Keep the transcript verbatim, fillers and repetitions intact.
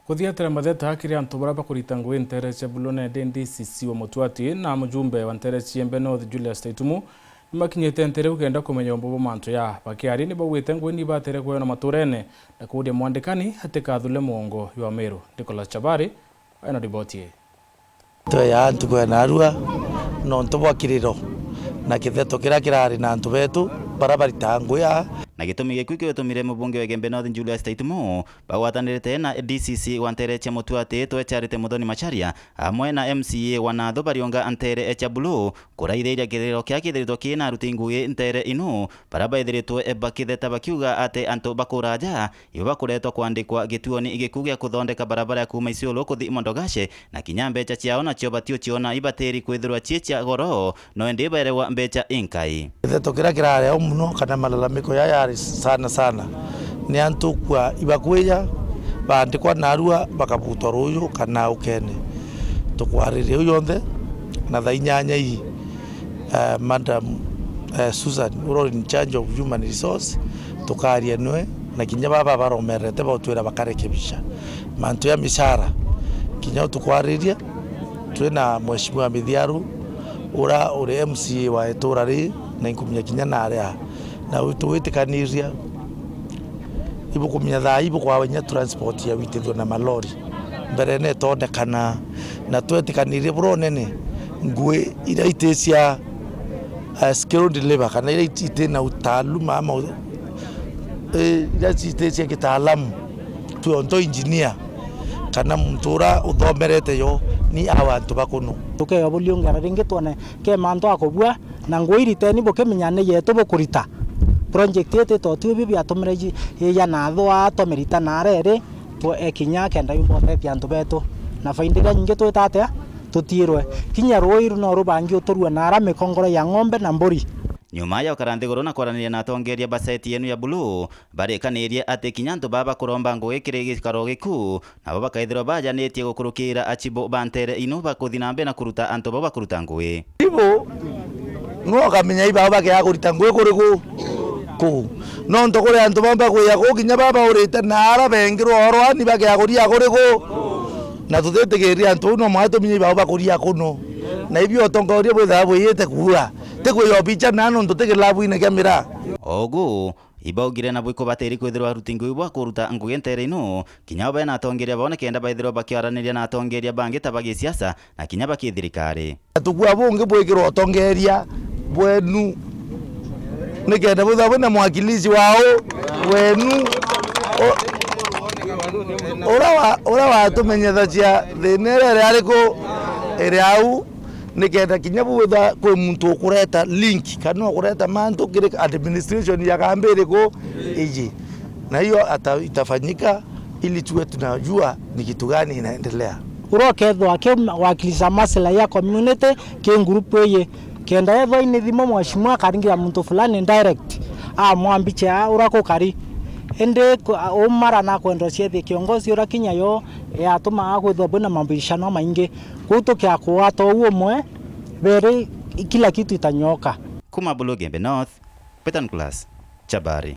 Kuthiatira matheta kiri antu baria bakurita ngugi nteere cia Bulu nende D C C wa Mutuati na mujumbe wa nteere cia Embe North Julius Taitumu nimakinyite nteere iu kenda kumenya umbu bwa mantu ya. Bakiaria nibaugite ngugi nibatere kwewa na maturene na kuuria mwandikani atikathule muongo jwa Meru. Nicholas Chabari ena riboti ii. Tweya ntuku ya narua nontu bwa kiriro na kitheto kiria kirari na antu betu baria baritaga ngugi aa. Na gitumi giku kiu gitumire mubunge wa Igembe North Julius Taitumu bagwatanirite na D C C wa nteere cia Mutuati twe Charity Muthoni Macharia amwe na M C A wa Nathu bariunga nteere cia Bulu kuraithiria kiriro kiria kithiritwe kina aruti ngugi nteere inu baria baithiritwe bakitheta bakiuga ati antu bakuraja ibo bakuretwa kwandikwa gituoni giku gia kuthondeka barabara ya kuuma Isiolo kuthi Mondogashe, na kinya mbecha ciao nacio batiuciona ibatiri kwithirwa cii cia goro, no indi baerewa mbecha inkai. Kitheto kiria kirari au muno kana malalamiko ya yari sana sana ni antu kwa ibakwija baandikwa narua bakabutwa ruuju kana ukene. Tukwariria u yonthe na thaa inyanya ii, eh, Madam, eh, Susan, uria uri in charge of human resource, tukaria niwe, na kinya baba baromerete bautwira bakarekebisha mantu ya mishara. Kinya u tukwariria, twi na Mheshimiwa Mithiaru, uria uri M C A wa itura ri, na inkumenya kinya naria, na u tugwitikaniria ibukumenya thaa ibukwaa inya transport ya gwitithua na malori mbere netonekana, na twetikanirie bura unene ngugi iria iti cia, eh, skilled labor, kana iria iti, iti na utaaluma ama u-, eh, iria iti cia kitaalamu, tuonto engineer, kana muntu uria uthomerete yo ni awa antu bakuno. Tukewa buliungera ringi twone ke mantu akubua, na ngugi iriteni bukimenya ni yetu bukurita. Project iti toti ubi biatumire ji-, ija na thwa twamirita na reri, twe-, ekinya kenda yumba utethia antu betu. Na faida iria nyingi twita atia? Tutiirwe. Kinya ruui ru no rubangi uturua na ara mikongoro ya ng'ombe na mburi. Nyuma ya gukara nthiguru na kwaraniria na atongeria ba seti yenu ya Bulu, barikanirie ati kinya antu baa bakuromba ngugi kiri gikaro giku, nabo bakaithirwa bajanitie gukurukira achibu ba ntere inu bakuthi na mbere na kuruta antu bau bakuruta ngugi. Ibo no ukamenya ibao bakeaga kurita ngugi kuri ku? Ku. Nontu kuri antu bamwe bakwija kuu kinya baba urite na ara bengirwa oro ani bakeaga kuria kuri ku? Na tutitikiria antu bau no mwanka tumenye ibao bakuria kuno. Na ibio utongoria bwithaga bwiyite kuua. Ti kwija obicha na nontu ti kilabuine kia miraa. Ogu, ibaugire nabo ikubatiri kwithirwa aruti ngugi bwa kuruta ngugi ntere ino, kinya o bena atongeria bao nikenda baithirwa bakiaraniria na atongeria bangi ta ba gisiasa na kinya ba kithirikari. Na tukua bungi bwikirwa utongeria bwenu nikenda bwithirwa bwina mwakilishi wao wenu. O-, ura wa-, ura watumenyethagia thina iria iri ariku iri au. Nikenda kinya bwitha kwi muntu ukureta link kana ukureta mantu kiri administration ya kambi iriku iji, na hiyo ata-, itafanyika ili tuwe tunajua ni kitu gani inaendelea. Uria ukethwa akiwakilisha maslahi ya community ki group iyi, kenda ethwa ini thimo mheshimiwa akaringira muntu fulani direct, amwambiche uria kukari. Indi ku-, umara na kwenda uciethie kiongozi uria kinya yo yatuma akwithwa bwina mabishano maingi. Kuu tukia kugwata uu umwe, beri kila kitu itanyoka. Kuma Bulu Igembe North, Peter Nicholas Chabari.